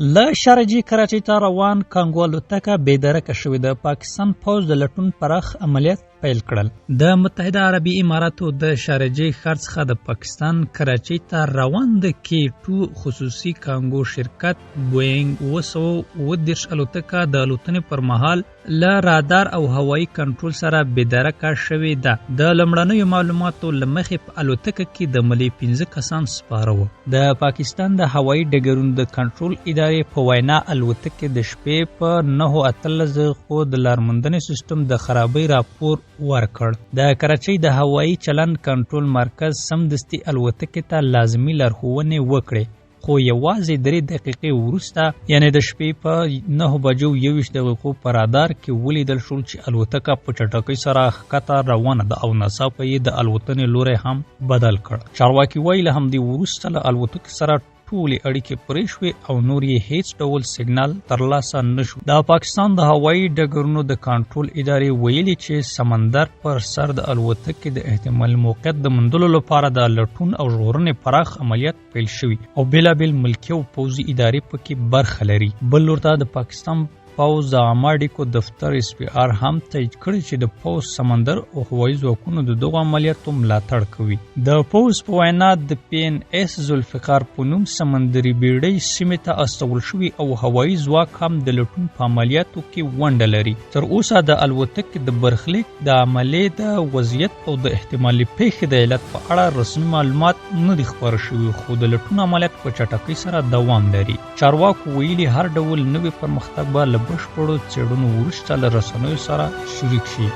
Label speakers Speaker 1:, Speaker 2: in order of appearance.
Speaker 1: له شارجې کراچۍ ته روان کانګو الوتکه بې درکه شوې ده. پاکستان پوځ د لټون پراخ عملیات پیل کړل. د متحده عربي اماراتو د شارجې ښار څخه د پاکستان کراچۍ ته روان د کې ټو خصوصي کانګو شرکت بوینګ 737 الوتکه د الوتنې پر مهال له رادار او هوایي کنټرول سره بې درکه شوې ده. د لومړنیو معلوماتو له مخې په الوتکه کې د ملې 5 کسان سپاره وو. د پاکستان د هوایي ډګرونو د کنټرول ادارې په وینا الوتکې د شپې په 9:18 دقیقو د لارموندنې سیستم د خرابۍ راپور ورکړ. د کراچۍ د هوایي چلند کنټرول مرکز سمدستي الوتکې ته لازمي لارښوونې وکړې. خو یوازې 3 دقیقې وروسته، یعنې د شپې په 9:21 په رادار کې ولیدل شول چې الوتکه په چټکۍ سره ښکته روانه ده او ناڅاپه یې د الوتنې لوری هم بدل کړ. چارواکي وایي له همدې وروسته له الوتکې سره ټولې اړیکې پرې شوې او نور یې هیڅ ډول سیګنال ترلاسه نه شو. د پاکستان د هوایي ډګرونو د کنټرول ادارې ویلي چې سمندر پر سر د الوتکې د احتمالي موقعیت د موندلو لپاره د لټون او ژغورنې پراخ عملیات پیل شوي او بېلابېل ملکي او پوځي ادارې پکې برخه لري. بل لور ته د پاکستان پوځ د عامه اړیکو دفتر اس پي آر هم تایید کړې چې د پوځ سمندر او هوایي ځواکونو د دغو عملیاتو ملاتړ کوي. د پوځ په وینا د پي ان اس ذوالفقار په نوم سمندري بیړۍ سیمې ته استول شوې او هوایي ځواک هم د لټون په عملیاتو کې ونډه لري. تر اوسه د الوتکې د برخلیک، د عملې د وضعیت او د احتمالي پېښې د علت په اړه رسمي معلومات نه دي خپاره شوي، خو د لټون عملیات په چټکۍ سره دوام لري. چارواکو ویلي، هر ډول نوی پرمختګ به له بشپړو څېړنو وروسته له رسنیو سره شریک شي.